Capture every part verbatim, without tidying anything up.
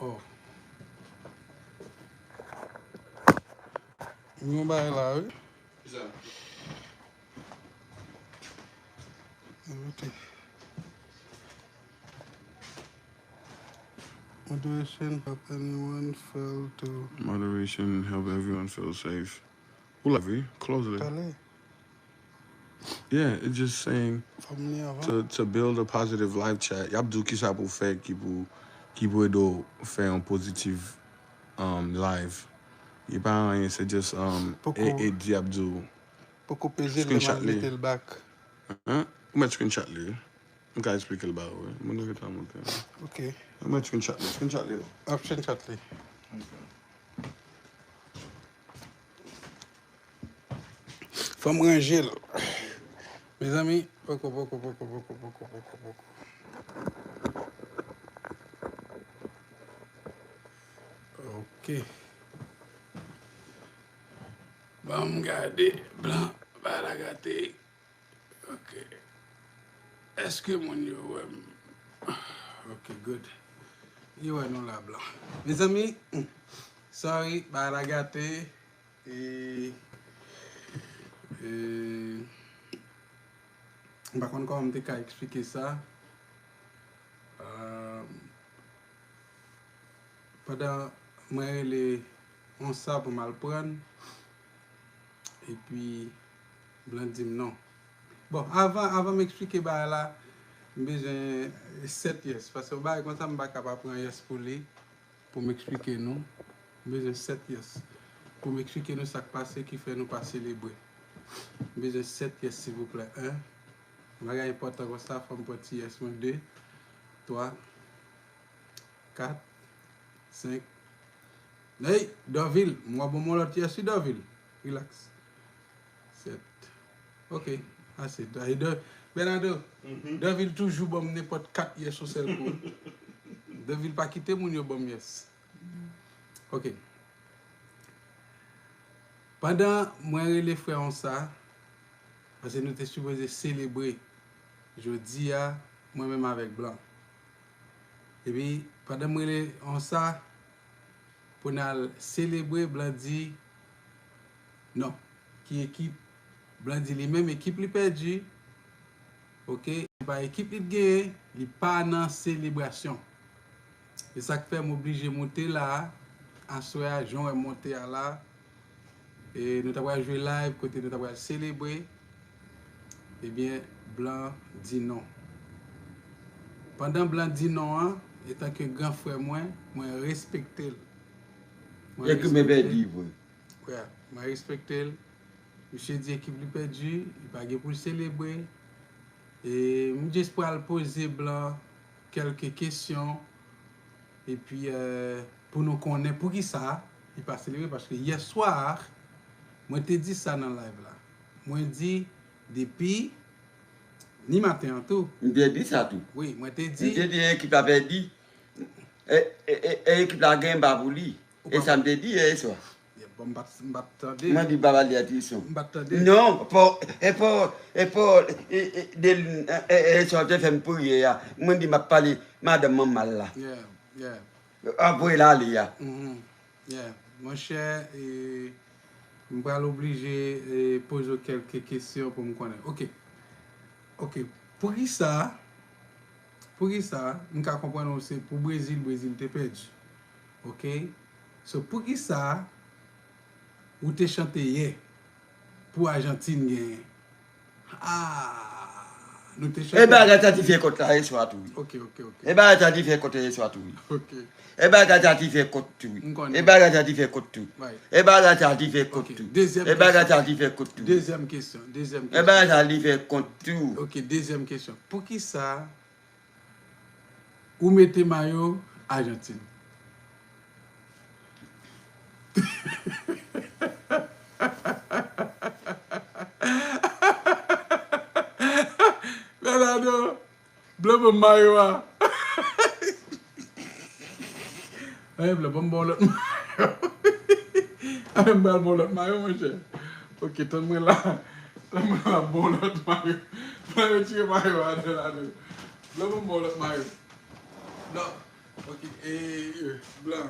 Oh. Yon bagay la, wi. Kisa? Note. Moderation help anyone feel to Moderation help everyone feel safe. Ou la vi, close li. Talè. Yeah, it's just saying Fòm li avan. to, to build a positive live chat. Y ap di w kisa pou w fè ki pou, ki pou ede w fè yon pozitiv um, live. Li pa anyen, se just um, Poko. e, e di ap di w. Poko peze l, lè m al Screenshot li. mete l back. Hein? Ou mèt screenshot li. M ka eksplike l ba ou, wi. Moun yo gentan monte. Ok. Ou mèt screenshot li. Screenshot li. Ap screenshot li. Fò m ranje l. Mezanmi, poko, poko, poko. Ok. Ban m gade blan, bagay la gate. Ok. Èske moun yo wè m? Ok, good. Yo wè nou la blan. Mezanmi, sorry, bagay la gate. E, e, m pa konn kòman m te ka eksplike sa. Ah, pandan mwen rele yon sa pou m al pran, epi blan di m non. Bon, avan, avan m eksplike bagay la, m bezwen sèt yes, paske yon bagay konsa m pa ka pa pran yes pou li, pou m eksplike nou. M bezwen sèt yes pou m eksplike nou sa k pase ki fè nou pa selebre. M bezwen sèt yes, silvouplè. En, bagay enpòtan konsa, fò m pran ti yes mwen. De, twa, kat, senk. Hey, Dòvil, m wè ban m yon lòt yes wi, Dòvil. Relax. Sèt. Ok, ase. Hey, Dò-, Bernardo, Mhm. Dòvil toujou ban m nenpòt kat yes yon sèl kou. Dòvil pa kite moun yo ban m yes. Ok. Pandan mwen rele frè yon sa, paske nou te sipoze selebre jodi a, mwen menm avèk blan. Epi, pandan m rele yon sa, pou n al selebre, blan di non. Ki ekip? Blan di li menm ekip li pèdi. Ok, se pa ekip li t genyen, li pa nan selebrasyon. E sa k fè m oblije moute la a, aswè a, jan w wè m monte a la. E nou ta pral jwe live kote nou ta pral selebre. Ebyen, blan di non. Pandan blan di non an, etanke gran frè mwen, mwen respekte l. Mwen Ekip mwen respekte pèdi vre. Wi, mwen respekte l. Misye di ekip li pèdi, li pa gen pou l selebre. E m jis pral poze blan kèlke kesyon. Epi, eh, pou nou konnen poukisa li pa selebre, paske yè swa, mwen te di sa nan live la. Mwen di, depi ni maten an tou. M te di sa tou. Wi, mwen te di. M te di ekip la pèdi. E, e, e, e ekip la gen pa pou li. E sa m te di yè swa. Bon, m pa t, m pa t tande. Mwen di baba li a ti son. M pa t tande. Non, pa, e pa, e pa, e, e, de, e, e, sa w te fè m priye a. Mwen di m ap pale madanm manman l la. Yeah, yeah. Apre l ale a. Mhm. Yeah. Monchè, e, m pral oblije, e, poze w kèlke kesyon pou m konnen. Ok. Ok. Poukisa, poukisa, m ka konprann ou se pou Brezil, Brezil te pèdi. Ok? So, poukisa ou te chante yè pou Ajantin genyen? Ah, nou te chante. E bagay sa ti fè kont la yè swa tou wi. Ok, ok, ok. E bagay sa ti fè kont yè swa tou wi. Ok. E bagay sa ti fè kont tou wi. M konnen. E bagay sa ti fè kont tou. Right. E bagay sa ti fè kont Ok, tou. Dezyèm E bagay kesyon. sa ti fè kont tou. Dezyèm kesyon, dezyèm E kesyon. bagay sa ti fè kont tou. Ok, dezyèm kesyon. Poukisa ou mete mayo Ajantin? Bernardo, blan ban m mayo a. Hey, blan, ban m ba w lòt mayo. Hey, m pral ba w lòt mayo, monchè. Ok, tann mwen la. Tann mwen la, ba w lòt mayo. Blan, retire mayo a, Bernardo. Blan, ban m ba w lòt mayo. Non. Ok, e, e, Blan,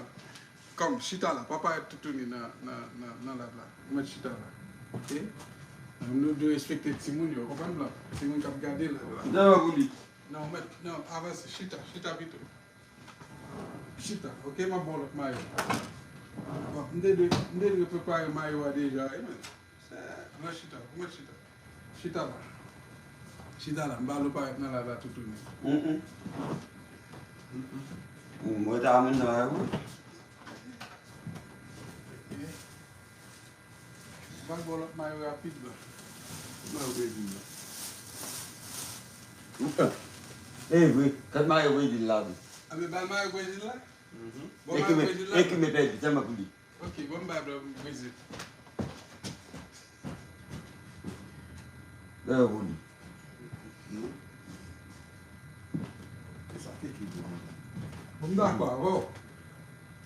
kòm chita la, pa parèt toutouni nan, nan, nan, nan live la. Ou mèt chita la. Ok? Nou dwe respekte timoun yo, konprann Blan? Timoun k ap gade live la. Dèyè pou li. Non, ou mèt, non, avanse, chita, chita pito. Chita, ok, m ap ba w lòt mayo. Bon, m te dwe, m te dwe prepare mayo a deja, wi, men. Blan chita, ou mèt chita. Chita la. Chita la, m ba w parèt nan live la toutouni. Mm, mm. Mm, mwen ta menm nan live, wi. Ok. M pral ba w lòt mayo rapid la. Mayo Brezil la. E vre, kat mayo Brezil la tou. A, men ba l mayo Brezil la? Mhm. Bon, mayo Brezil la. Ekip mwen pèdi, tèlman pou li. Ok, bon, m bay Blan Brezil. Dèyè pou li. E sa ki ekip ou? Bon, m dakò avè w.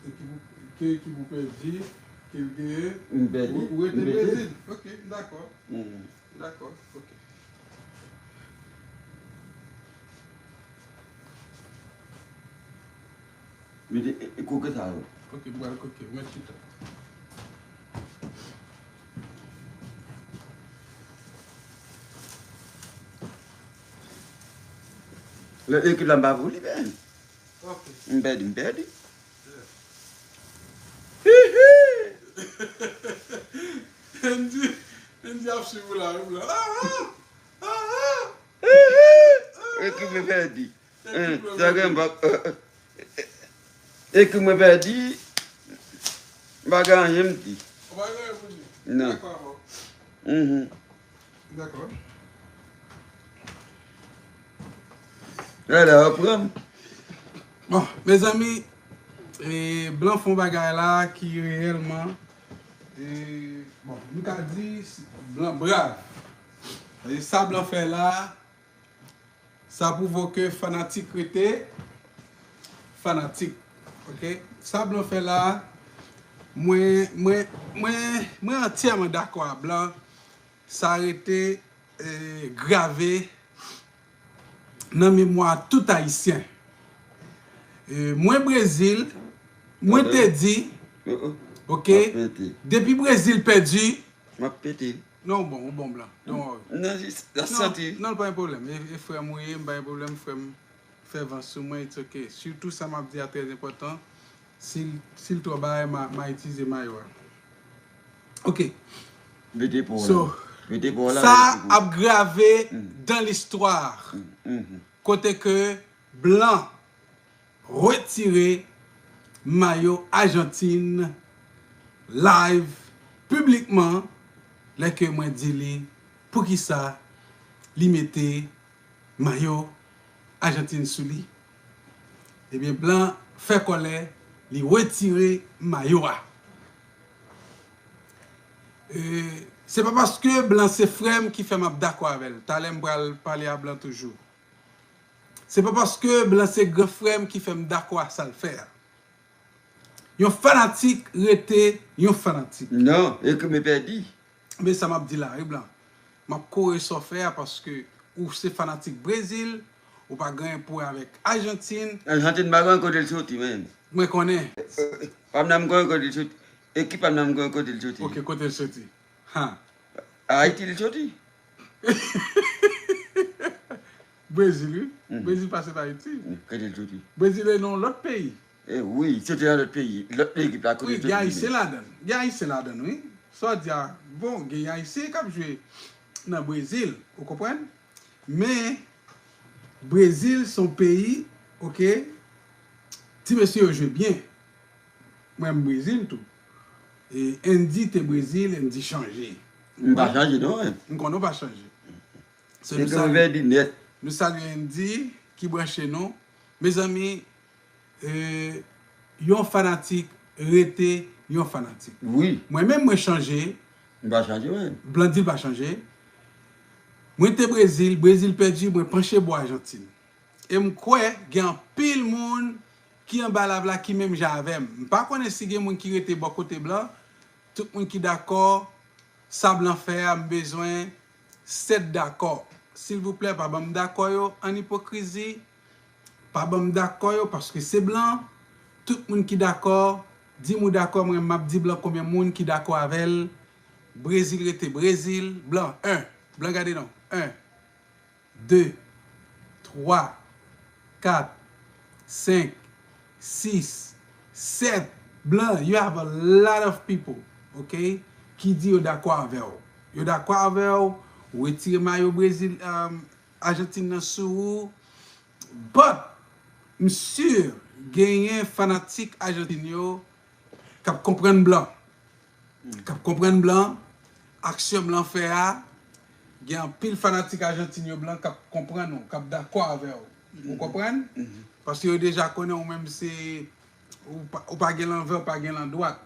Ekip ou, ke ekip ou pèdi, ke l genyen, m pèdi, ou, ou rete Brezil. Ok, m dakò. M dakò, ok. Mete, e, e, koke sa yo. Ok, m pral koke, mèt chita. Lè ekip la m pa pou li, men. Ok. M pèdi, m pèdi. Yeah. Hihi! Andy, Andy ap swiv ou la, wi, la. Ah, ah! Ah, ah! Ekip mwen pèdi. Ekip mwen pèdi. Ekip mwen pèdi. M pa gen anyen m di. Ou pa gen anyen pou di? Non. Dakò avè w. Mhm. Dakò. Lè, lè, reprann. Bon, mezanmi, e, Blan fè yon bagay la ki reyèlman, e, bon, nou ka di, Blan brav. E sa Blan fè la, sa pwouve ke fanatik rete fanatik. Ok? Sa Blan fè la, mwen, mwen, mwen, mwen antyèman dakò a Blan. Sa rete, e, grave nan memwa tout Ayisyen. E, mwen Brezil, mwen te di, ok, depi Brezil pèdi, m ap pete. Non, ou bon, ou bon, Blan. Don't worry. Non, jis, la santi. Non, pa gen pwoblèm. E, e frè m ou ye, m pa gen pwoblèm, frè m. Fè van sou mwen, it's ok. Sitou sa m ap di a trè enpòtan. Si l, si l twò bagay, m a, m a itilize mayo a. Ok. Mete pa w la. So, mete pa w la, sa ap grave dan listwa. Kote ke Blan retire mayo Ajantin live piblikman lè ke mwen di li poukisa li mete mayo Ajantin sou li. Ebyen, Blan fè kòlè, li retire mayo a. E, se pa paske Blan se frè m ki fè m ap dakò avè l. Talè m pral pale a Blan toujou. Se pa paske Blan se gran frè m ki fè m dakò a sa l fè a. Yon fanatik rete yon fanatik. Non, e ke m pèdi. Men sa m ap di la, wi, Blan. M ap kore sa w fè a paske ou se fanatik Brezil, ou pa gen anyen pou wè avèk Ajantin. Ajantin pa gen kote l soti, menm. Mwen konnen. Pam nan m gen kote l soti. Ekip pam nan m gen kote l soti. Ok, kote l soti? Ha. Ayiti l soti. Brezil, wi. Mhm. Brezil pa sot Ayiti. Mhm. Kote l soti? Brezil e nan lòt peyi. E wi, soti nan lòt peyi. Lòt ekip la kote l soti. Wi, gen Ayisyen ladan l. Gen Ayisyen ladan l, wi. Sa w di a, bon, gen Ayisyen k ap jwe nan Brezil, ou konprann? Men, Brezil se yon peyi, ok, ti mesye yo jwe byen. Mwen, m Brezil tou. E Andy te Brezil, Andy chanje. M pa chanje, non, men. M konnen w pa chanje. So, nou salye, nou salye Andy ki branche nou. Mezanmi, e, yon fanatik rete yon fanatik. Wi. Mwen menm, mwen chanje. M pa chanje, mwen. Blan di l pa chanje. Mwen te Brezil, Brezil pèdi, mwen panche bò Ajantin. E m kwè gen anpil moun ki anba live la ki menm jan avè m. M pa konnen si gen moun ki rete bò kote Blan. Tout moun ki dakò, sa Blan fè a, m bezwen sèt dakò. Silvouplè, pa ban m dakò yo an ipokrizi. Pa ban m dakò yo, paske se blan. Tout moun ki dakò, di m ou dakò, mwen m ap di blan konbyen moun ki dakò avè l. Brezil rete Brezil. Blan, en. Blan, gade non. En, de, twa, kat, senk, sis, sèt. Blan, you have a lot of people, ok, ki di yo dakò avè w. Yo dakò avè w, ou retire mayo Brezil, um, Ajantin nan sou ou. But, m si genyen fanatik Ajantin yo k ap konprann blan. K ap konprann blan, aksyon blan fè a, gen anpil fanatik Ajantin yo blan k ap konprann ou, k ap dakò avè w. Ou konprann? Paske yo deja konnen ou menm se, ou pa, ou pa gen lan vè, ou pa gen lan dwat.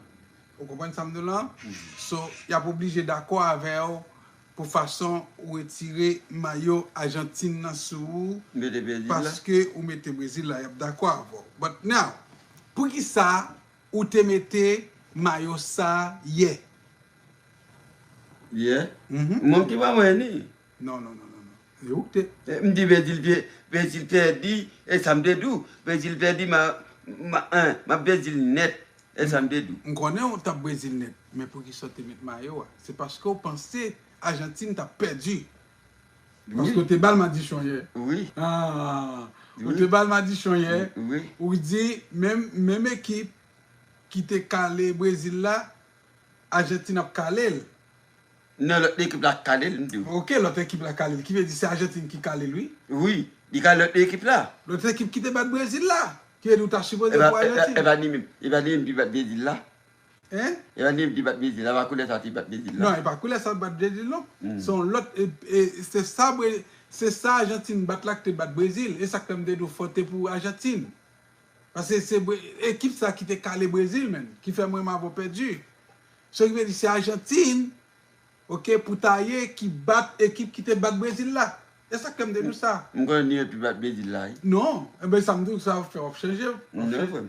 Ou konprann sa m di w lan? So, y ap oblije dakò avè w pou fason ou retire mayo Ajantin nan sou ou, paske ou mete Brezil la, y ap dakò avè w. But now, poukisa ou te mete mayo sa yè? Yè? Mhm. Mwen ki pa mwen ni. Non, non, non, non, non. E ou k te. Eh, m di Brezil pè-, Brezil pèdi, e sa m te di w. Brezil pèdi, ma, ma, en, m ap Brezil nèt, e sa m te di w. M konnen ou t ap Brezil nèt, men poukisa w te met mayo a? Se paske w panse Ajantin t ap pèdi. Paske w te ba l madichon yè. Wi. Ah, ou te ba l madichon yè. Wi. Ou di, menm, menm ekip ki te kale Brezil la, Ajantin ap kale l. Non, lòt ekip la k kale l, m di w. Ok, lòt ekip la kale l. Ki vle di se Ajantin ki kale l, wi. Wi, li kale lòt ekip la. Lòt ekip ki te bat Brezil la. Ki vle di ou ta sipoze pou Ajantin. E pa li menm, e pa li menm ki bat Brezil la. Hein? E pa li menm ki bat Brezil la, pa koulè sa te bat Brezil la. Non, e pa koulè sa bat Brezil, non. Se yon lòt, e, e, se sa, Bre-, se sa Ajantin bat la ki te bat Brezil. E sa k fè m te di w fò te pou Ajantin. Paske se Bre-, ekip sa ki te kale Brezil, menm, ki fè mwen m avè w pèdi. Sa ki vle di se Ajantin, ok, pou ta ye, ki bat ekip ki te bat Brezil la. E sa k fè m te di w sa. M konnen ni ekip bat Brezil la, wi. Non, enben sa m di w sa w ap fè, w ap chanje, w ap chanje. Non, frè m.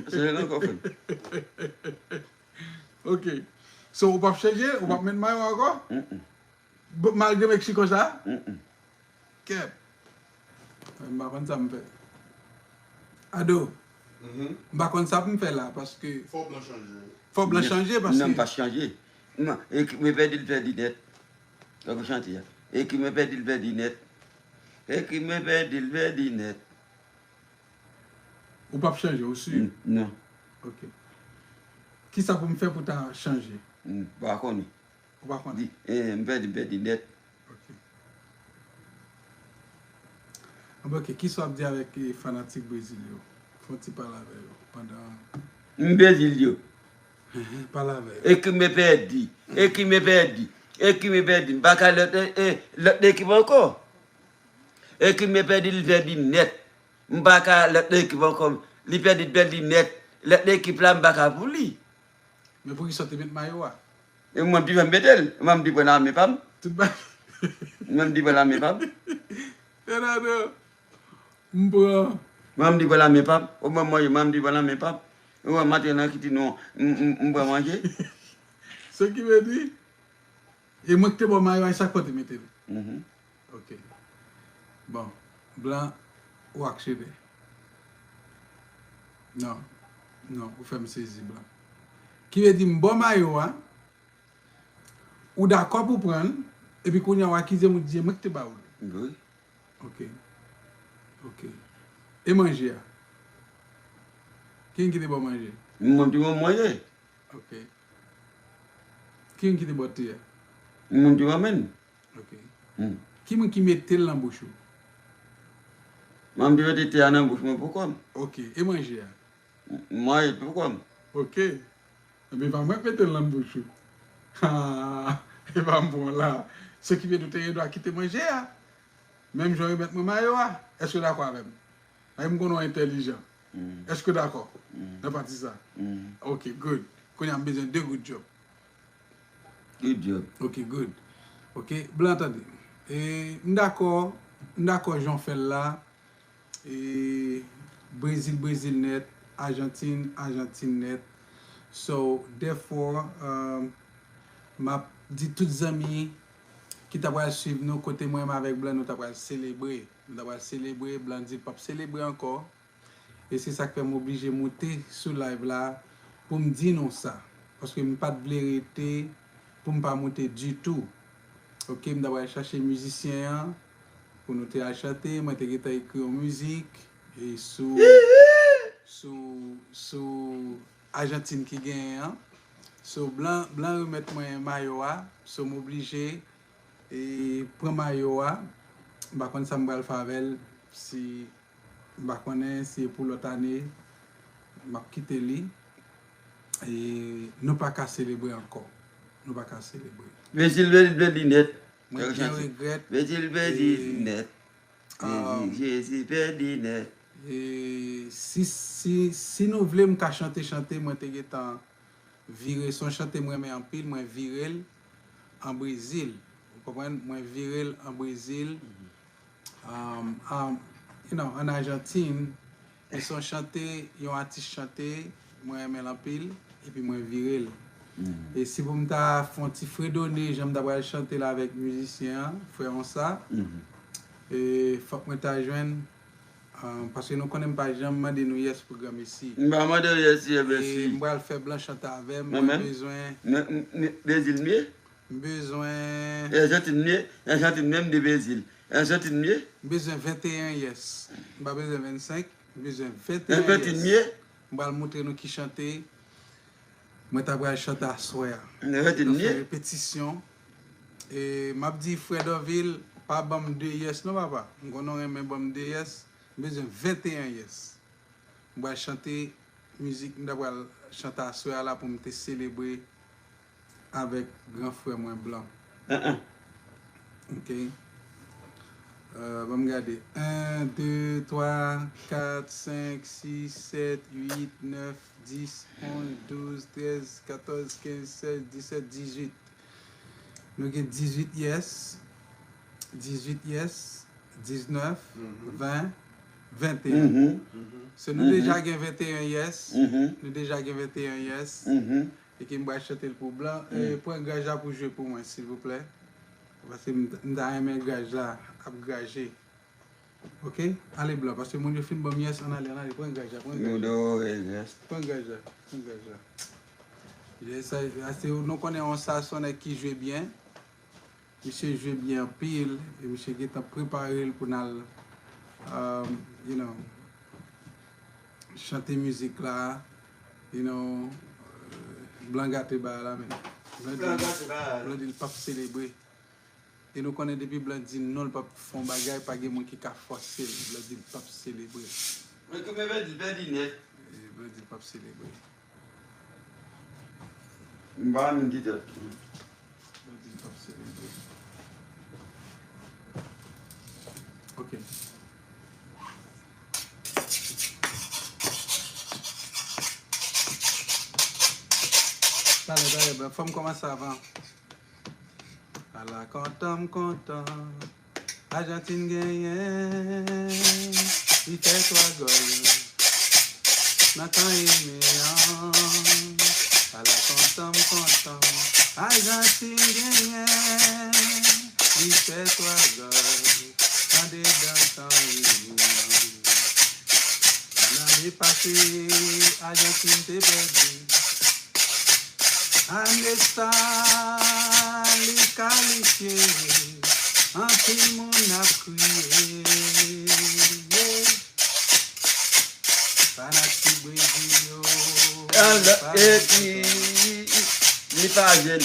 Chanje non ankò, frè m. Ok. So, ou p ap chanje, ou p ap met mayo ankò? Bon, malgre Meksiko sa? Mm-mm. Kèt. M pa konn sa m fè. Ado, m pa konn sa pou m fè la, paske fò blan chanje. Fò blan chanje, paske non, m pa chanje. Non, ekip mwen pèdi, l pèdi nèt. Lè w chante a. Ekip mwen pèdi, l pèdi nèt. Ekip mwen pèdi, l pèdi nèt. Ou p ap chanje, ou si? Non. Ok. Kisa pou m fè pou ta chanje? M pa konnen. Ou pa konnen? Di, eh, m pèdi, m pèdi nèt. Ok. Anben, ok, kisa w ap di avèk, eh, fanatik Brezil yo? Fè yon ti pale avè yo pandan. M Brezil yo. Pale avè yo. Ekip mwen pèdi. Ekip mwen pèdi. Ekip mwen pèdi. M pa ka lòt, eh, eh, lòt ekip ankò. Ekip mwen pèdi, li pèdi nèt. M pa ka lòt ekip ankò. Li pèdi, li pèdi nèt. Lòt ekip la, m pa ka pou li. Men poukisa w te met mayo a? E mwen m di fè m mete l. Mwen m di pran nan men pa m. Tout ba- Mwen m di pran nan men pa m. Fernando, m pran. Mwen m di pran nan men pa m. Ou mwen manje, mwen m di pran nan men pa m. Ou wè maten nan kiti nou, m, m, m pran manje. Sa ki vle di, e mwen ki te ba w mayo a, e sa k fè w te mete l. Mhm. Ok. Bon, blan, ou aksyonè. Non, non, ou fè m sezi, blan. Ki vle di m ba w mayo a, ou dakò pou pran l, epi kounye a w akize m, ou di se mwen ki te ba ou l. Wi. Ok. Ok. E manje a? Kiyen ki te ba w manje? Mwen ki te ba w manje. Ok. Kiyen ki te ba w te a? Mwen ki te ba w men. Ok. Hmm. Ki moun ki mete l nan bouch ou? Mwen ki te mete te a nan bouch mwen pou kò m. Ok. E manje a? Mwen pou kò m. Ok. Enben, pa mwen k mete l nan bouch ou. Ha, e pa m pran la. Se ki vle di w te gen dwa kite manje a. Menm jan w remèt mwen mayo a. Èske w dakò avè m? Paske m konnen w entèlijan. Èske w dakò nan pati sa? Ok, good. Kounye a m bezwen de good job. Good job. Ok, good. Ok, blan tande. E, m dakò, m dakò jan w fè l la. E, Brezil, Brezil nèt, Ajantin, Ajantin nèt. So, therefore, um, m ap di tout zanmi, ki ta pral swiv nou, kote mwen menm avèk Blan, nou ta pral selebre. Nou ta pral selebre, Blan di l p ap selebre ankò. E se sa k fè m oblije moute sou live la pou m di nou sa. Paske m pa t vle rete pou m pa moute ditou. Oke, m ta pral chache mizisyen an pou nou te al chante. Mwen te gentan ekri yon mizik e sou, sou, sou Ajantin ki genyen an. So, Blan, Blan remèt mwen mayo a. So, m oblije e pran mayo a. M pa konn sa m pral fè avè l, si m pa konnen si e pou lòt ane m ap kite li. E nou pa ka selebre ankò. Nou pa ka selebre. Vezil, vezil, vezil nèt. Mwen byen regrèt. Vezil, vezil nèt. Vezil, Jezi, vezil nèt. E si, si, si nou vle, m ka chante, chante, mwen te gentan vire, se yon chante m renmen anpil, mwen vire l an Brezil. Ou konprann? Mwen vire l an Brezil. Um, um, you know, an Ajantin, e se yon chante, yon atis chante, mwen renmen l anpil, epi mwen vire l. E si pou m ta fè yon ti fredone, jan m ta pral chante l avèk mizisyen an, frè Onsa, e fòk mwen ta jwenn, um, paske nou konnen m pa janm mande nou yès pou granmesi. M pa mande w yès, yès, e mèsi. M pral fè Blan chante avè m, mwen bezwen. Vezil m ye? M bezwen. Ajantin m ye, Ajantin m ye, m di Vezil. Ajantin m ye. M bezwen venteyen yès. M pa bezwen vennsenk, m bezwen venteyen yès. Ajantin m ye. M pral montre nou ki chante mwen ta pral chante aswè a. Ajantin m ye. Nou fè repetisyon. E m ap di frè Danvil, pa ban m de yès non, papa. M konnen w renmen ban m de yès. M bezwen venteyen yès. M pral chante mizik m ta pral chante aswè a la pou m te selebre avèk gran frè mwen Blan. Oke. Euh, ban m gade. En, de, twa, kat, senk, sis, sèt, uit, nèf, dis, onz, douz, trèz, katòz, kenz, sèz, disèt, dizuit. Nou gen dizuit yès, dizuit yès, diznèf, ven, venteyen. So, nou deja gen venteyen yès. Nou deja gen venteyen yès. E ke m pral chante l pou Blan. E, pran gaj la pou jwe pou mwen, silvouplè. Paske m, m ta renmen gaj la ap graje. Oke? Ale Blan, paske moun yo fin ban m yès, ann ale, ann ale, pran gaj la, pran gaj la. Pran gaj la, pran gaj la. Yes, sa, sa se, nou konnen yon sa, se yon nèg ki jwe byen. Misye jwe byen anpil, e misye gentan prepare l pou n al, um, you know, chante mizik la, you know, euh, Blan gate bagay la, men. Blan di, Blan di l p ap selebre. E nou konnen depi Blan di non, l p ap fè yon bagay, pa gen moun ki ka fòse l. Blan di l p ap selebre. Men koumen Blan di, Blan di nèt. E Blan di l p ap selebre. M pa menm di tèt. Blan di l p ap selebre. Ok. Talè, talè, bro. Fò m kòmanse avan. Ala kontan m kontan. Ajantin genyen. Li fè twa gòl nan kan ennmi an. Ala kontan m kontan. Ajantin genyen. Li fè twa gòl andedan tan ennmi an. Lane pase, Ajantin te pèdi. Ane sa, li kalifye. Anpil moun ap kriye. Fanatik Brezil yo. Alò, epi, li pa jèn.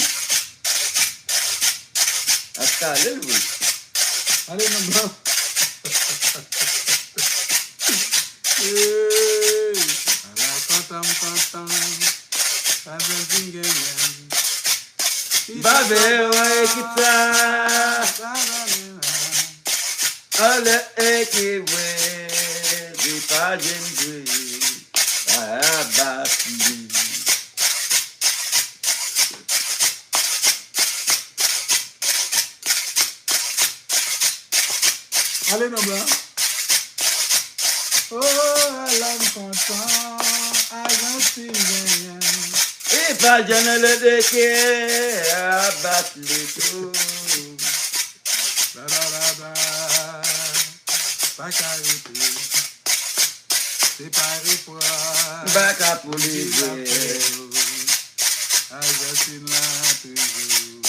Ap kale l vre. Ale non, bro. Hey. Ala kontan m kontan. Ajantin genyen. M pa vle wè ekip sa. Anlè ekip vre, li pa jwenn jwe, pa bat li. Ale non, blan. Oh, ala m kontan, Ajantin genyen. E pa janm le de kè a bat li tou. ka rete. Se pa repwa. M pa ka pou li vre. Ajantin la toujou.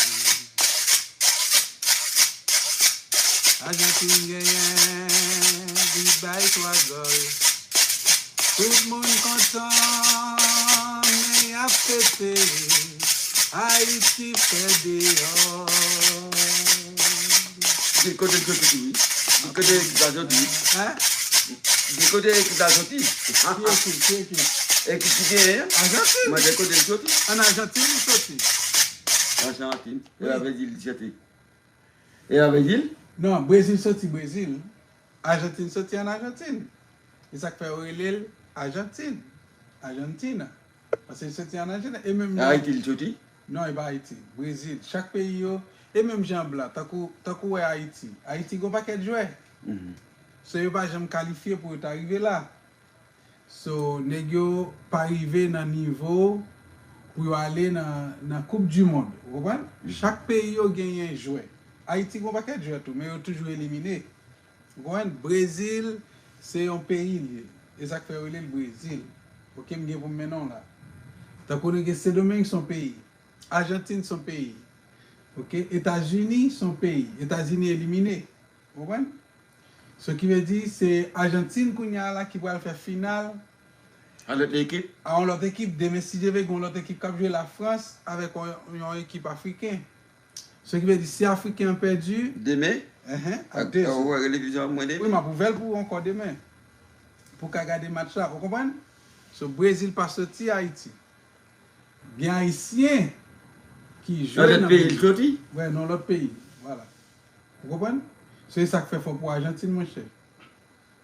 Ajantin genyen, li bay twa gòl. Tout moun kontan, men y ap fete. Ayiti fè deyò. Gen kote l soti tou, wi. Gen kote ekip la soti, wi. Hein? Gen kote ekip la soti. Ki ekip? Ki ekip? Ekip ki genyen an. Ajantin. Mwen, gen kote l soti. An Ajantin li soti. Ajantin. E la Brezil li soti. E la Brezil? Non, Brezil soti Brezil. Ajantin soti an Ajantin. E sa k fè yo rele l Ajantin. Argentina. Paske l soti an Ajantin. E menm jan Ayiti li soti? Non, e pa Ayiti. Brezil. Chak peyi yo, e menm jan blan, tankou, tankou wè Ayiti. Ayiti gon pakèt jwè. Mhm. So, yo pa janm kalifye pou yo ta rive la. So, nèg yo pa rive nan nivo pou yo ale nan, nan Coupe du Monde. Ou konprann? Mhm. Chak peyi yo genyen jwè. Ayiti gon pakèt jwè tou, men yo toujou elimine. Ou konprann? Brezil, se yon peyi l ye. E sa k fè yo rele l Brezil. Oke, m gen pou m mennen w la. Tankou nou gen Sendomeng, se yon peyi. Ajantin, se yon peyi. Oke? Etazini, se yon peyi. Etazini elimine. Ou konprann? So ki vle di, se Ajantin kounye a la ki pral fè final. A lòt ekip? A yon lòt ekip. Demen, si Dye vle, gen yon lòt ekip k ap jwe Lafrans avèk yon, yon ekip afriken. So ki vle di, si Afriken an pèdi, demen? Enhen, ak, ak de zè. Ou wè rele vizyon mwen demen? Wi, m ap ouvè l pou ou ankò demen. Pou w ka gade match la, ou konprann? So, Brezil pa soti Ayiti. Gen Ayisyen ki jwe nan lòt peyi. Nan peyi l soti? Wè, nan lòt peyi. Vwala. Ou konprann? Se sa k fè fò pou Ajantin, monchè.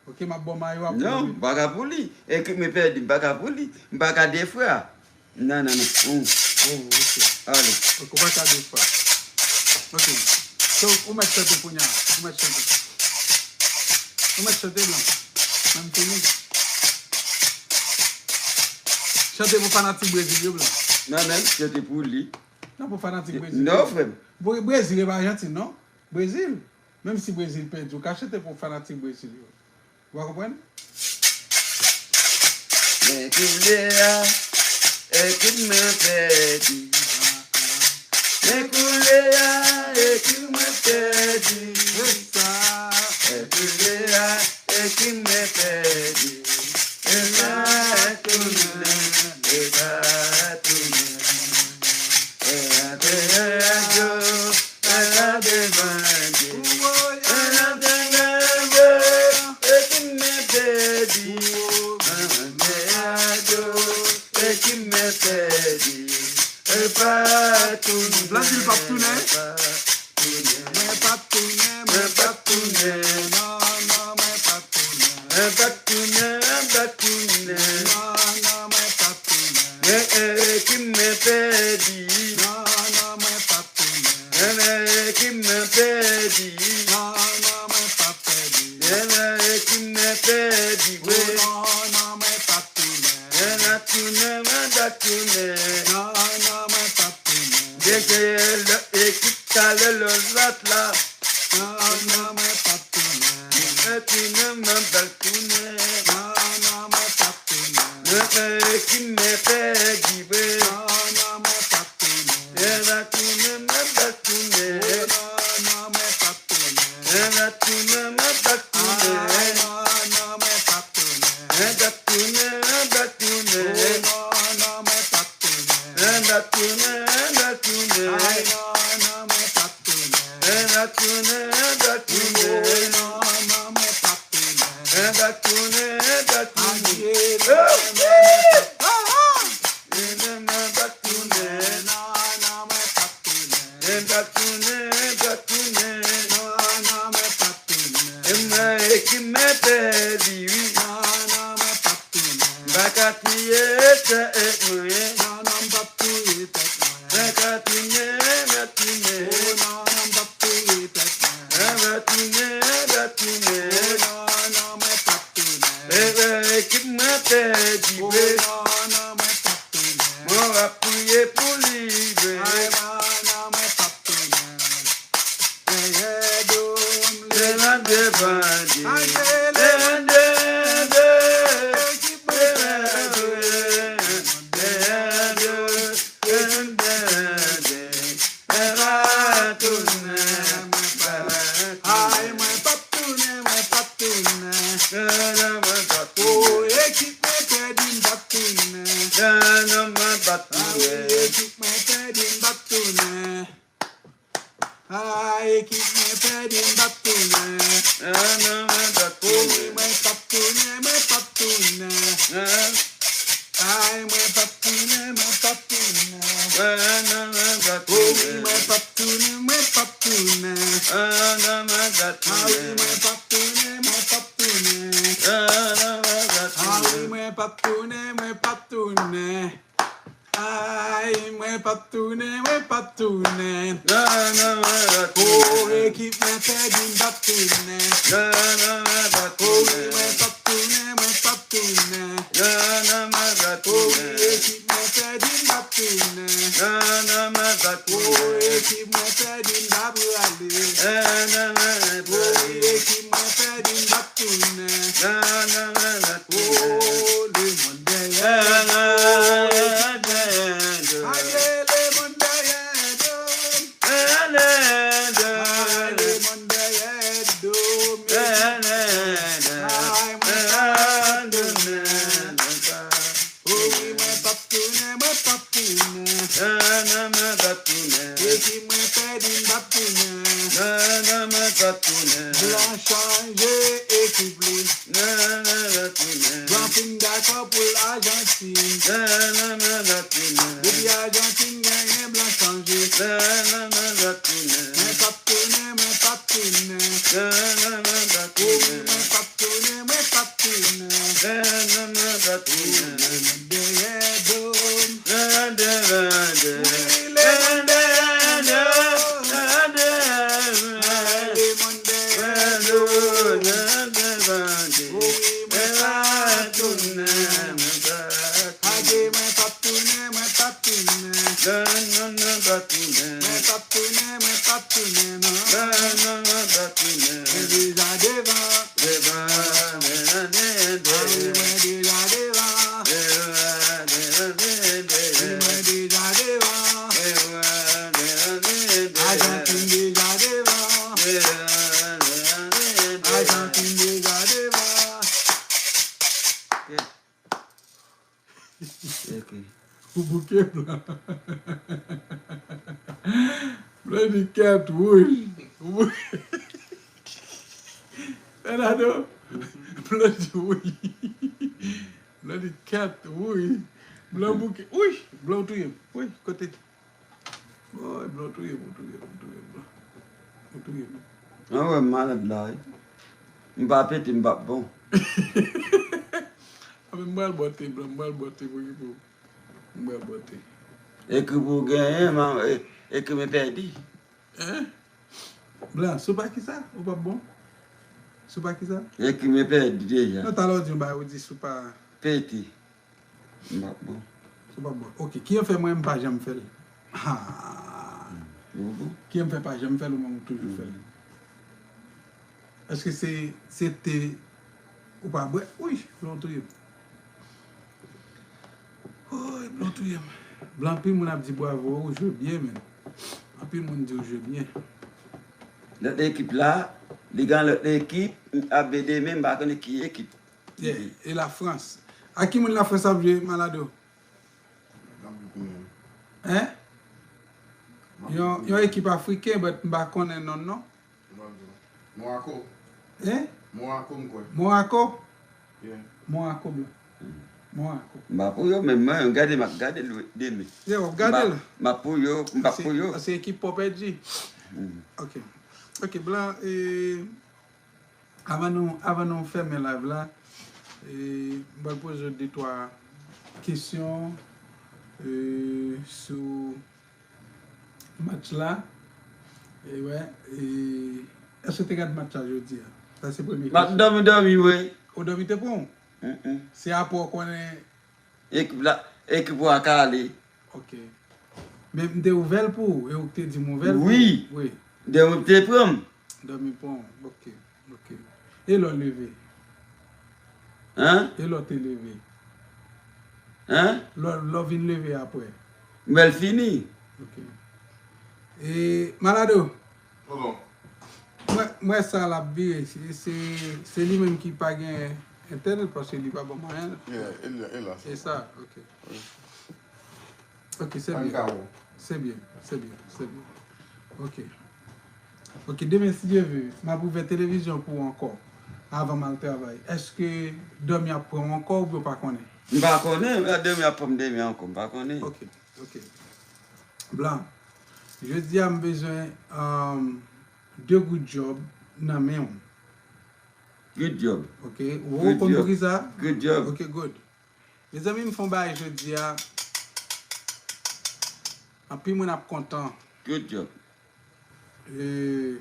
Oke, m ap ba w mayo a pou... Non, m pa ka pou li. Ekip mwen pèdi, m pa ka pou li. M pa ka defwa. Non, non, non. Hum. Oh, oke. Ale. Oke, ou pa ka defwa. Oke. So, ou mèt chante kounye a. Ou mèt chante. Ou mèt chante, blan. Mwen m fini. Chante pou fanatik Brezil yo, blan. Non, men, chante pou li. Non, pou fanatik Brezil yo. Non, frè m. Bre-, Brezil, e pa Ajantin, non? Brezil. Menm si Brezil pèdi, ou ka chante pou fanatik Brezil yo. Ou pa konprann? Men kounye a, ekip mwen pèdi. Men kounye a, ekip mwen pèdi. Se sa. Men kounye a, ekip mwen pèdi. E la tounen, e la tounen. E la tounen, yo. Mwen ka devan Dye. Mwen ap tande, e ki mwen pèdi. Mwen ap tande, e ki mwen pèdi. E pa tounen. Blan di l p ap tounen. Mwen p ap tounen, mwen p ap tounen. Non, non, mwen p ap tounen. Mwen p ap tounen, mwen p ap tounen. Non, non, mwen p ap tounen. Men, e ki mwen pèdi. Non, non, mwen p ap tounen. Men, e ki mwen pèdi. Non, non, mwen p ap pèdi. Men, e ki mwen pèdi, wi. Oh, non, non, mwen p ap tounen. Men, n ap tounen, men, n ap tounen. Non, non, mwen p ap tounen. Gen, gen lòt ekip talè lòt la. Non, non, mwen p ap tounen. Mwen tounen, mwen p ap tounen. Non, non, mwen p ap tounen. Mwen, e ki mwen pèdi, wi. Non, non, mwen p ap tounen. Mwen pa tounen, mwen pa tounen. Oh, non, non, mwen p ap tounen. Mwen pa tounen, mwen pa tounen. Ay, non, non, mwen p ap tounen. Mwen pa tounen, mwen pa tounen. Oh, non, non, mwen p ap tounen. Mwen pa tounen, mwen pa tounen. Ay, non, non, mwen p ap tounen. Mwen pa tounen, mwen pa tounen. Oh, non, non, mwen p ap tounen. Mwen pa tounen, mwen pa tounen. Adye, non, non, mwen p ap tounen. Mwen pa tounen. Non, non, mwen p ap tounen. Mwen pa tounen, mwen pa tounen. Non, non, mwen p ap tounen. E mwen ki mwen pèdi, wi. Non, non, mwen p ap tounen. M pa ka touye tèt mwen. Non, non, m p ap touye tèt mwen. Mwen pa tounen, mwen pa tounen. Oh, non, non, m p ap touye tèt mwen. Mwen pa tounen, mwen pa tounen. Oh, non, non, mwen p ap tounen. E, e, ki mwen pèdi, wi. Oh, non, non, mwen p ap tounen. Mwen ap priye pou li, wi. Ay, non, non, mwen p ap tounen. Dèyè do m, leve m devan Dye. Ay, Ay, mwen p ap tounen, mwen p ap tounen. O wi, mwen p ap tounen, mwen p ap tounen. A wi, mwen p ap tounen, mwen p ap tounen. A wi, mwen p ap tounen, mwen p ap tounen. Ay, mwen p ap tounen, mwen p ap tounen. O, ekip mwen pèdi, m p ap tounen. O wi, mwen p ap tounen, mwen p ap tounen. O wi, ekip mwen pèdi, m p ap tounen. O, ekip mwen pèdi, m p ap rale. O wi, ekip mwen pèdi, m p ap tounen. O, lemonn dèyè do. Aye, lemonn dèyè do. Ay, lemonn dèyè do. Ay, mwen pa tounen. O wi, mwen p ap tounen, mwen p ap tounen. Epi mwen pèdi, m p ap tounen. Blan chanje ekip li. Blan fin dakò pou l Ajantin. Depi Ajantin genyen, blan chanje. Mwen p ap tounen, mwen p ap tounen. O wi, mwen p ap tounen, mwen p ap tounen. Lemonn dèyè do m. Wi, lemonn dèyè do m. Ay, lemonn dèyè do m. O wi, mwen p ap tounen. Aye, mwen p ap tounen, mwen p ap tounen. Mwen p ap tounen, mwen p ap tounen, non. Mwen deja devan. Aye, mwen deja devan. Wi, mwen deja devan. Ajantin deja devan. Ajantin deja devan. Ok. Ou bouke blan. Blan di kèt wouj. Ou bou-, Fernando, blan di wouj. Blan di kèt wouj. Blan bouke. Wouj, blan ou touye m. Wouj, kote. Woy, blan, ou touye m, ou touye m, ou touye m, blan. Ou touye m. An wè m malad la, wi. M pa pete, m p ap bon. Anben, m pral bò te, blan, m pral bò te pou ki pou. M pral bò te. Ekri pou w genyen, man, e, ekri men pèdi. Hein? Blan, sou pa ki sa? Ou p ap bon? Sou pa ki sa? Ekri men pèdi deja. Non, talè w di yon bagay, ou di sou pa. Pete. M p ap bon. Ou p ap bon. Ok, ki an fè mwen m pa janm fè l? Ha! Ou bon? Ki an fè pa janm fè l, ou menm ou toujou fè l? Èske se, se te ou pa bwè? Wi, blan ou touye m. Woy, blan ou touye m. Blan, anpil moun ap di bravo, ou jwe byen, men. Anpil moun di ou jwe byen. Lòt ekip la, li gen lòt ekip, ap bede, men m pa konnen ki ekip. Yeah, e Lafrans. A ki moun Lafrans ap jwe, Malado? Hein? Yon, yon ekip afriken, but m pa konnen non, non. Monaco. Hein? Monaco, m kwè. Monaco? Yeah. Monaco, blan. Monaco. M pa pou yo, men mwen, gade, m ap gade l demen. Yeah, w ap gade l? M pa pou yo, m pa pou yo. Se ekip pa w pèdi. Ok. Ok, blan, e, Avan nou, avan nou fèmen live la, e, m pral poze w de twa kesyon, e, sou match la. E wè, e, èske w te gade match la jodi a? Sa se premye kesyon. M ap dòmi, dòmi, wi. Ou dòmi te pran w? Mm, mm. Se apre w konnen Ekip la, ekip ou a ka ale. Ok. Men m te ouvè l pou ou, e ou k te di m ouvè l pou ou. Wi. Wi. Dòmi te pran m. Dòmi pran w. Ok. Ok. E lè w leve? Hein? E lè w te leve? Hein? Lè, lè w vin leve apre? M wè l fini. Ok. E, Malado? Tonton. Mwen, mwen sa l ap vire. Se, se, se li menm ki pa gen entènèt paske li pa ban mwen anyen. Yeah, e la, e la. E sa, ok. Wi. Ok, se byen. Se byen, se byen, se byen. Ok. Ok, demen, si Dye ve, m ap ouvè televizyon pou ou ankò, avan m al travay. Èske dòmi ap pran w ankò oubyen w pa konnen? M pa konnen, men demen ap pran m demen ankò, m pa konnen. Ok, ok. Blan, jodi a m bezwen um, de good job nan men w. Good job. Ok, ou konn pou ki sa? Good job. Ok, good. Mezanmi, m fè yon bagay jodi a. Anpil moun ap kontan. Good job. E,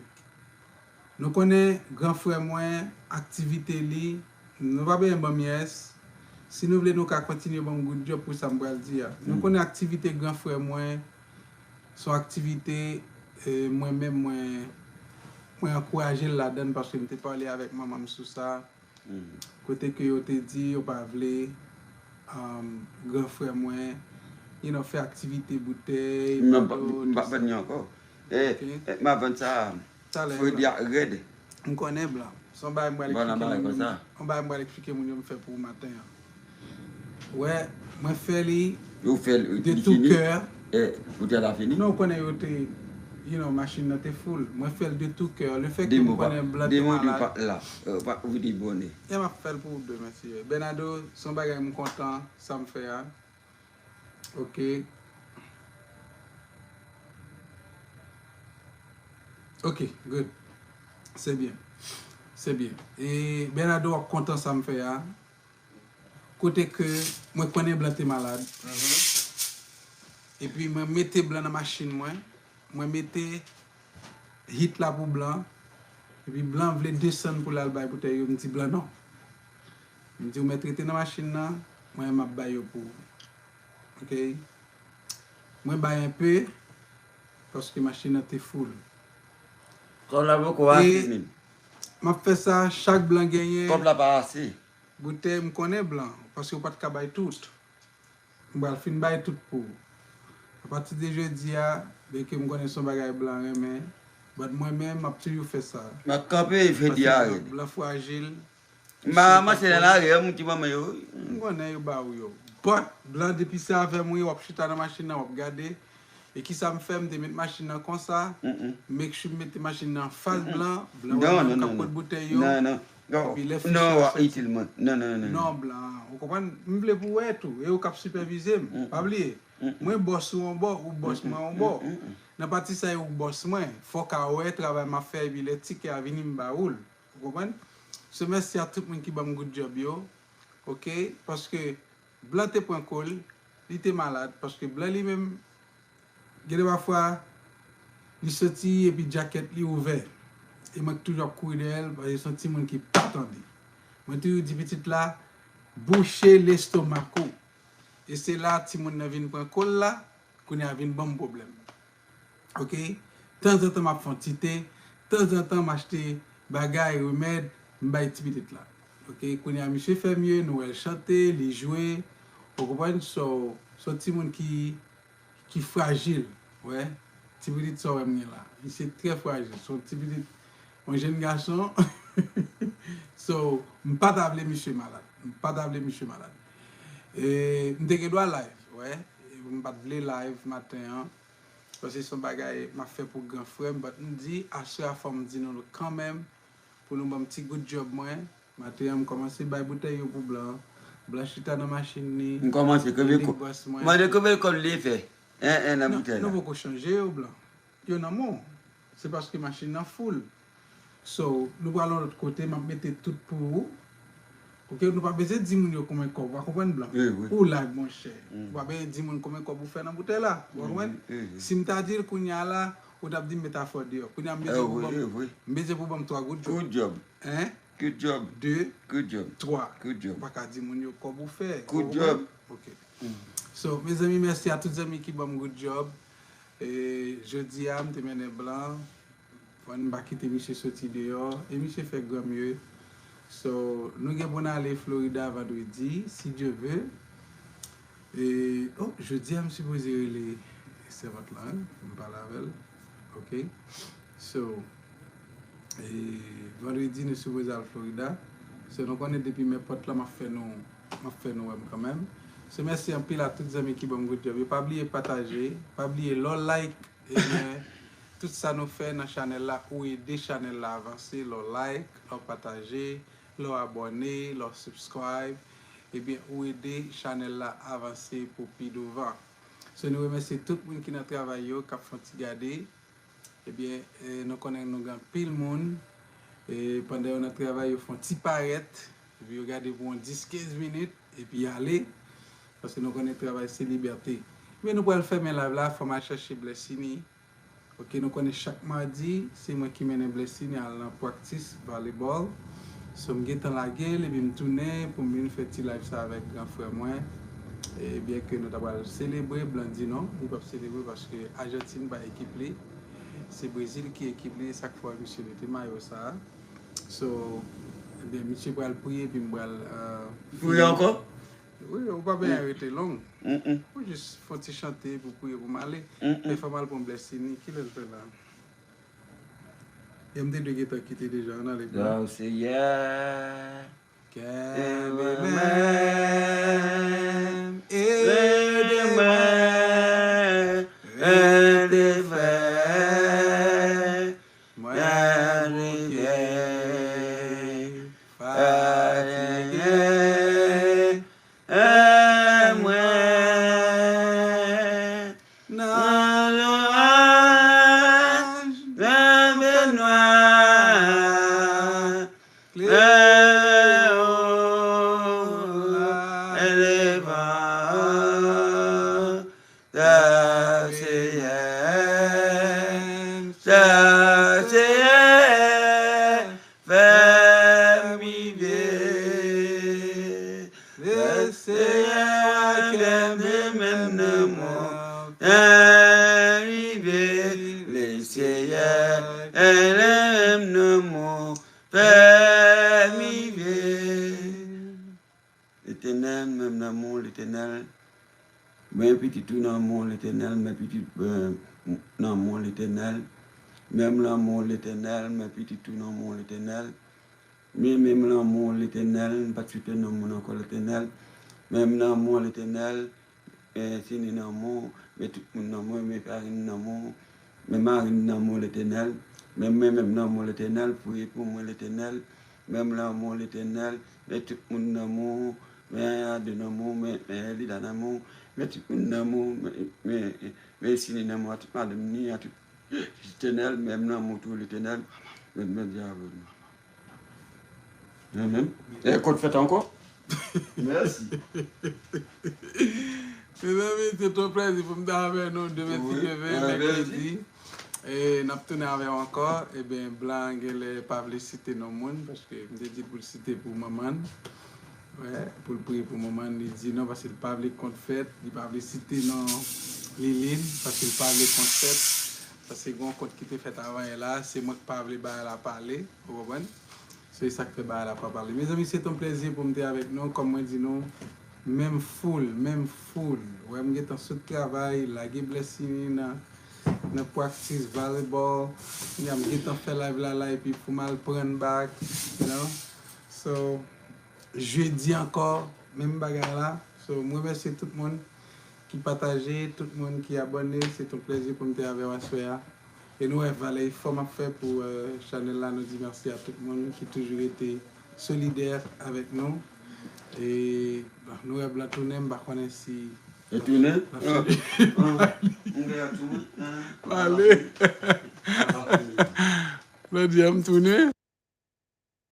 nou konnen gran frè mwen, aktivite li, nou pa bezwen ban m yes. Si nou vle, nou ka kontinye ban m good job pou sa m pral di a. Nou konnen aktivite gran frè mwen, se yon aktivite, e, mwen menm, mwen, mwen ankouraje l ladan l paske m te pale avèk manman m sou sa. Kote ke yo te di yo pa vle um, gran frè mwen you know, fè aktivite boutèy, m pa ban ni ankò. M ap vann sa fredi a rèd. M konnen blan. Se yon bagay m pral eksplike moun yo m fè pou maten an. Wè, mwen fè li de tou kè. Ou te la fini? Non, ou konnen yo te, you know, machin nan te full. Mwen fè l de tou kè. Le fè ke m konnen blan te malad. Ou pa vide bone. E m ap fè l pou ou demen, si Bernardo, se yon bagay m kontan, sa m fè a. Ok. Ok, good. Se byen. Se byen. E Bernardo, w ap kontan sa m fè a. Kote ke mwen konnen blan te malad. Epi mwen mete blan nan machin mwen. Mwen mete hit la pou blan. Epi blan vle desann pou l al bay boutèy yo. M di blan non. M di ou mèt rete nan machin nan. Mwen m ap bay yo pou ou. Ok. Mwen bay enpe. Paske machin nan te full. Kòb la poko ase menm. M ap fè sa chak blan genyen. Kòb la pa ase. Boutèy m konnen blan, paske ou pa t ka bay tout. M pral fin bay tout pou ou. Apati de jodi a, byenke m konnen se yon bagay blan renmen, but mwen menm, m ap toujou fè sa. M ap kanpe fredi a rèd. Blan frajil. M pa ranmase nan lari a, moun ki manman yo. M konnen yo ba ou yo. But, blan, depi se avè m ou ye, w ap chita nan machin nan, w ap gade. E kisa m fè? M te met machin nan konsa. Make sure m mete machin nan anfas blan. Blan wè moun k ap pot boutèy yo. Epi lè fichè a soti. Non, blan, ou konprann? M vle pou w wè tou. E ou k ap sipèvize m. Pa bliye. Mwen bòs ou yon bò, ou bòs mwen yon bò. Nan pati sa e ou bòs mwen. Fò w ka wè travay m ap fè epi lè tikè a vini m ba ou l. Ou konprann? So mèsi a tout moun ki ban m good job yo. Ok? Paske blan te pran kou l, li te malad, paske blan li menm, gen de pafwa, li soti epi djakèt li ouvè. E mwen toujou ap kouri dèyè l, paske se yon timoun ki pa tande. Mwen toujou di pitit la, bouche lestomak ou. E se la timoun nan vin pran kou l la, kounye a vin ban m pwoblèm. Ok? Tanzantan m ap fè yon ti te, tanzantan m achte bagay, remèd, m bay ti pitit la. Ok? Kounye a misye fè mye, nou wè l chante, li jwe, ou konprann? So, se yon timoun ki, ki frajil, wè. Ti pitit sa w wè m gen la. Misye trè frajil, se yon ti pitit, yon jenn gason. So, m pa ta vle misye malad. M pa ta vle misye malad. E, m te gen dwa live, wè. E, m pa t vle live maten an. Paske se yon bagay m ap fè pou gran frè m, but m di, aswè a fò m di nou kanmenm, pou nou ban m ti good job mwen. Maten an, m kòmanse bay boutèy yo pou blan. Blan chita nan machin li. M kòmanse kenbe kòb. Mande konbyen kòb li fè? En, en nan boutèy la. Nou poko chanje yo, blan. Yo nan men w. Se paske machin nan full. So, nou pral yon lòt kote, m ap mete tout pou ou. Ok, nou pa bezwen di moun yo konbyen kòb, w a konprann blan. Ou live, monchè. Ou pa bezwen di moun konbyen kòb ou fè nan boutèy la. W a konprann? Si m ta di l kounye a la, ou t ap di m met afè w deyò. Kounye a m bezwen pou ban m, m bezwen pou ban m twa good job. Good job. En, de, twa. Ou pa ka di moun yo kòb ou fè. Good job. Ok. So, mezanmi, mèsi a tout zanmi ki ban m good job. E jodi a, m te mennen blan. Fò n pa kite misye soti deyò. E misye fè gran mye. So, nou gen pou n ale Florida vandredi, si Dye ve. E, oh, jodi a, m sipoze rele sèvant lan, wi, pou m pale avè l. Ok. So, e, vandredi, nou sipoze al Florida. So, nou konnen depi m pòt la, m ap fè nou, m ap fè nou wè m kanmenm. So, mèsi anpil a tout zanmi ki ban m good job yo. Pa bliye pataje, pa bliye lè w like, Ebyen, tout sa nou fè nan chanèl la, ou ede chanèl la avanse, lè w like, lè w pataje, lè w abòne, lè w subscribe. ebyen, ou ede chanèl la avanse pou pi douvan. So, nou remèsye tout moun ki nan travay yo, k ap fè yon ti gade. Ebyen, eh, nou konnen nou gen anpil moun, eh, pandan yo nan travay, yo fè yon ti parèt, epi yo gade pou yon dis, kenz minit, epi ale, paske nou konnen travay se libète. Men nou pral fèmen live la, fò m al chache Blessini. Ok, nou konnen chak madi, se mwen ki mennen Blessini al nan practice volleyball. So, m gentan lage l, epi m tounen pou m vin fè ti live sa avèk gran frè mwen. E byen ke nou ta pral selebre, Blandy non, li p ap selebre paske Ajantin pa ekip li. Se Brezil ki ekip li, e sa k fè misye mete mayo sa a. So, ebyen, misye pral priye, epi m pral, euh, Priye ankò? Wi, ou pa bezwen rete long. Mm-mm. Ou jis fè yon ti chante pou priye pou m ale. Mm-mm. Men fò m al pran Blessini. Kilè l fè la? E m te dwe gentan kite deja, ann ale byen. Grâce Seigneur. Kenbe men, ede mwen, ede frè. Mwen bouke, fatige, e mwen nan loraj, nan fènwa, klere o, elevan. Sa Seyè, sa Seyè, fè m rive. Le Seyè kenbe men m nan mwen, fè m rive. Le Seyè kenbe men m nan mwen, fè m rive. Letènèl, men m nan men w, Letènèl. Men pitit ou nan men w, Letènèl, men pitit, euh, nan men w, Letènèl. Men m nan men w, Letènèl, men pitit ou nan men w, Letènèl. Men, men m nan men w, Letènèl, m pa t sou tè nan moun ankò, Letènèl. Men m nan men w, Letènèl, men Sini nan men w, men tout moun nan men w, men Farin nan men w, men Marin nan men w, Letènèl. Men mwen menm nan men w, Letènèl, priye pou mwen, Letènèl. Men m nan men w, Letènèl, men tout moun nan men w, men Ade nan men w, men, men Elida nan men w, men tout moun nan men w, men, men, men Sini nan men w, a tout madanm ni, a tout Letènèl, men m nan men w tou, Letènèl, men m di avè nou. Amen. E kot fèt ankò? Mèsi. Mezanmi, se yon plèzi pou m ta avè nou demen si Dye vle, mèkredi. E n ap tounen avè w ankò. Ebyen, Blan genlè pa vle site non moun, paske m te di l pou l site pou manman l. Wè, pou l priye pou manman l, li di non, paske l pa vle kont fèt, li pa vle site non Lilin, paske l pa vle kont fèt. Paske gen yon kont ki te fèt avan yè la, se mwen k pa vle bagay la pale, ou konprann? Se sa k fè bagay la pa pale. Mezanmi, se t on plèzi pou m te avèk nou. Kòm mwen di nou, men m full, men m full. Wè, m gentan sot travay, lage Blessini nan, nan practice volleyball. Kounye a m gentan fè live la la, epi pou m al pran back, you know. So, jedi ankò, menm bagay la. So, m remèsye tout moun ki pataje, tout moun ki abòne. Se t on plèzi pou m te avè w aswè a. E nou wè valè efò m ap fè pou, euh, chanèl la. Nou di mèsi a tout moun ki toujou rete solidè avèk nou. E, bon, nou wè Blan tounen, m pa konnen si... E tounen? L ap chanje. Ah, ah. M gen tou. Ah, ale. Ah, ah. Blan di a m tounen.